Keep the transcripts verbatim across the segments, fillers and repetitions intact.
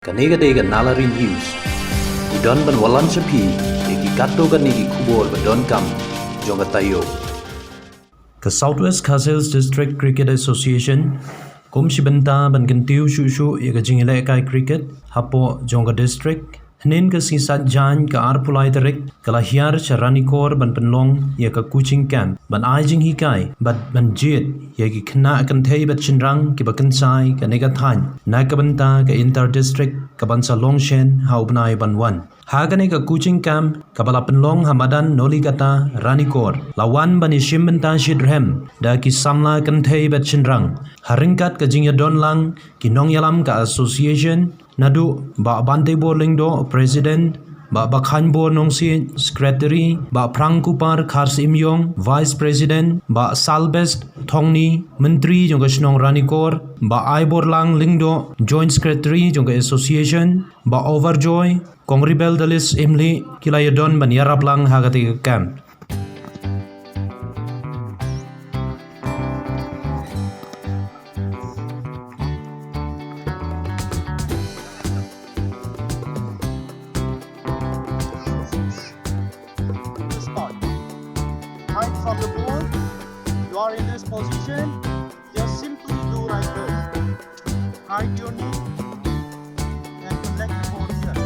Kane ka dei ka Nalari News. Ngi don ban wallam sha phi ïa ki katto katne ki khubor ba donkam jong ka taïew. Ka South West Khasi Hills District Cricket Association kum shi bynta ban kyntiew shuh shuh ïa ka jingïalehkai cricket hapoh jong ka district, hynnin ka sngi Saitjaiñ ka arphew lai tarik ka la hiar sha Ranikor ban pynlong ïa ka coaching camp ban ai jinghikai bad ban jied ïa ki khynnah kynthei bad shynrang kiba kynsai kane ka thaiñ na ka bynta ka Inter District kaban sa long shen ha u bnai ban wan. Ha kane ka coaching camp kaba la pynlong ha madan Nolikata, Ranikor, la wan ban ïashim bynta shitrhem da ki samla kynthei bad shynrang ha ryngkat ka jingïadon lang ki nongïalam ka association, naduh Bah Bantebor Lyngdoh, President, Bah Bakhanbor Nongsiej, Secretary, Bah Phrangkupar Kharsymiong, Vice President, Bah Salbest Thongni, Myntri jong ka shnong Ranikor, Bah Aiborlang Lyngdoh, Joint Secretary jong ka association, Bah Overjoy, Kong Rebel Dalis Imli, ki la ïadon ban ïarap lang ha kata ka camp. This part. Hide from the ball. You are in this position. Just simply do like this. Hide your knee and collect the ball here.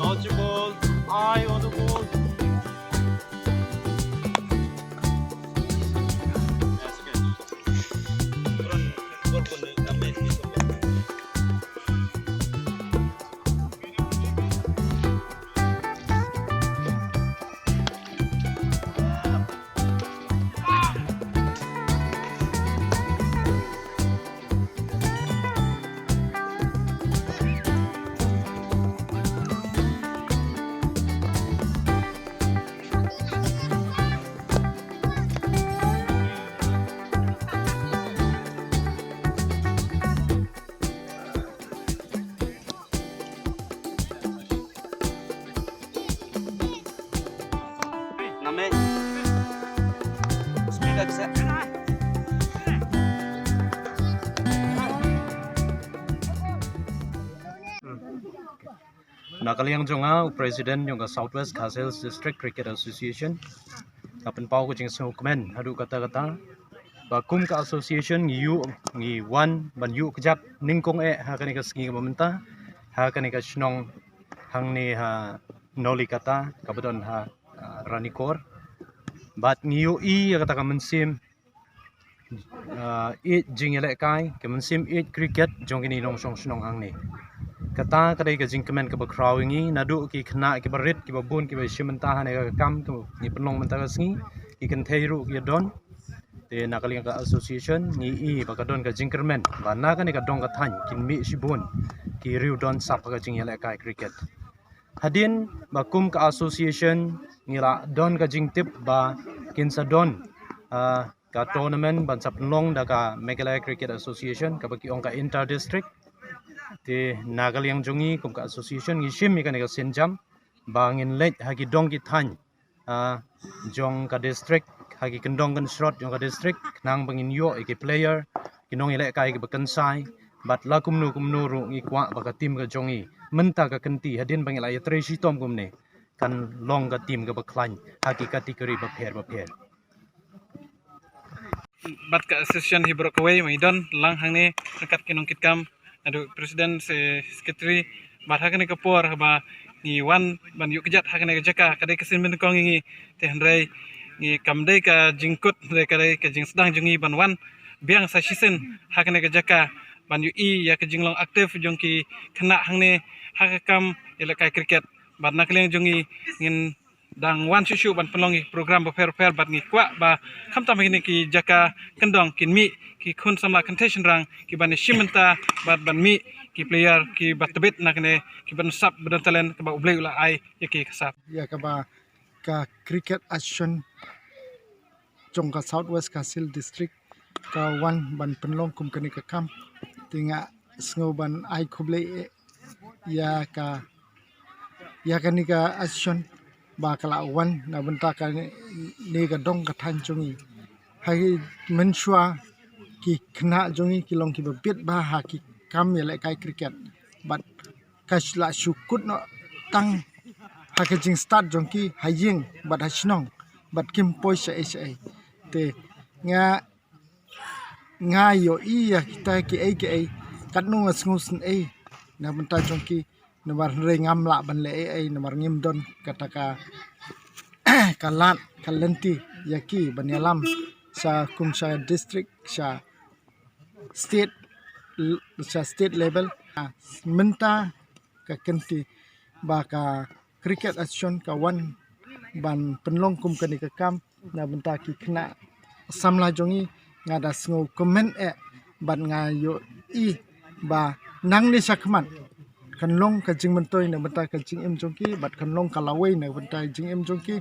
Launch the ball, eye on the ball. That's good. Name. Speed up, sir. Na ka liang jong nga, u President jong ka South West Khasi Hills District Cricket Association, nga pynpaw ka jingsngewkmen haduh katta katta ba kum ka association ngi ïoh, ngi wan ban ïoh kjat nyngkong eh ha kane ka sngi kaba mynta ha kane ka shnong hangne ha Nolikata kaba don ha, ah, Ranikor. Bad ngi ïohi ïa kata ka mynsiem, ah, ïeit jingïalehkai, ka mynsiem ïeit cricket jong kine ki nongshong shnong hangne. Kata ka dei ka jingkmen kaba khraw ïa ngi, naduh ki khynnah kiba rit, kiba bun, kiba shim bynta ha kane ka kam kaba ngi pynlong mynta ka sngi, ki kynthei ruh ki don. Te na ka liang ka association ngi i ba ka don ka jingkyrmen ba na kane ka dong ka thaiñ kin mih shibun ki riew don sap ha ka jingïalehkai cricket. Hadien ba kum ka association ngi la don ka jingtip ba kin sa don, ah, ka tournament ban sa pynlong da ka Meghalaya Cricket Association kaba ki ong ka inter district. Te na ka liang jong ngi kum ka association ngi shim ïa kane ka sienjam ba ngin leit ha ki dong ki thaiñ, ah, jong ka district, ha ki kyndong kynshrot jong ka district, khnang ba ngin ïoh ïa ki player, ki nongïalehkai kiba kynsai, bad la kumno kumno ruh ngi kwah ba ka team ka jong ngi mynta ka kynti hadien ba ngi la ïatrei shitom kumne kan long ka team kaba khlaiñ ha ki category bapher bapher. Bad ka association hi baroh kawei ma ngi don lang hangne ryngkat ki nongkitkam, naduh president, se secretary, bad ha kane ka por haba ngi wan ban ïoh kjat ha kane ka jaka ka dei ka sien banyngkong ïa ngi, te hynrei ngi kam dei ka jingkut, dei ka dei ka jingsdang jong ngi ban wan biang sa shisien ha kane ka jaka ban ïohi ïa ka jinglong active jong ki khynnah hangne ha ka kam ïalehkai cricket. Bad na ka liang jong ngi ngin dang wan shuh shuh ban pynlong ki program bapher bapher bad ngi kwah ba khamtam ha kine ki jaka kyndong kin mih ki khun samla kynthei shynrang ki ban ïashim bynta bad ban mih ki player ki ba tbit na kane ki ban sap ba don talent kaba U Blei u la ai ïa ki ka sap. Ïa kaba ka Cricket Association jong ka South West Khasi Hills District ka wan ban pynlong kum kane ka kam. Te nga sngew ban ai khublei eh ïa ka, ïa kane ka association ba ka la wan na bynta kane ka dong ka thaiñ jong ngi. Ha ki mynshuwa ki khynnah jong ngi ki long kiba bit bha ha ki kam ïalehkai cricket bad ka la shu kut noh tang ha ka jingstad jong ki ha ïing bad ha shnong bad kim poi shaei shaei. Te nga, nga ïohi ïa kita kiei kiei katno nga sngewsynei na bynta jong ki, namar hynrei ngam lah ban leh ei ei namar ngim don kata ka, ka lad ka lynti ïa ki ban ïalam sha kum sha district, sha state, sha state level. Ah, mynta ka kynti ba ka Cricket Association ka wan ban pynlong kum kane ka kam na bynta ki khynnah samla jong ngi, nga da sngew kmen eh bad nga ïohi ba nangne shakhmat kan long ka jingmyntoi na bynta ka jingim jong ki bad kan long ka lawei na bynta ka jingim jong ki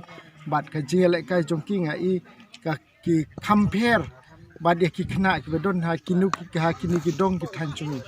bad ka jingïalehkai jong ki. Nga i ka ki compare bad ïa ki khynnah kiba don ha kino ki, ha kine ki dong ki thaiñ jong ngi.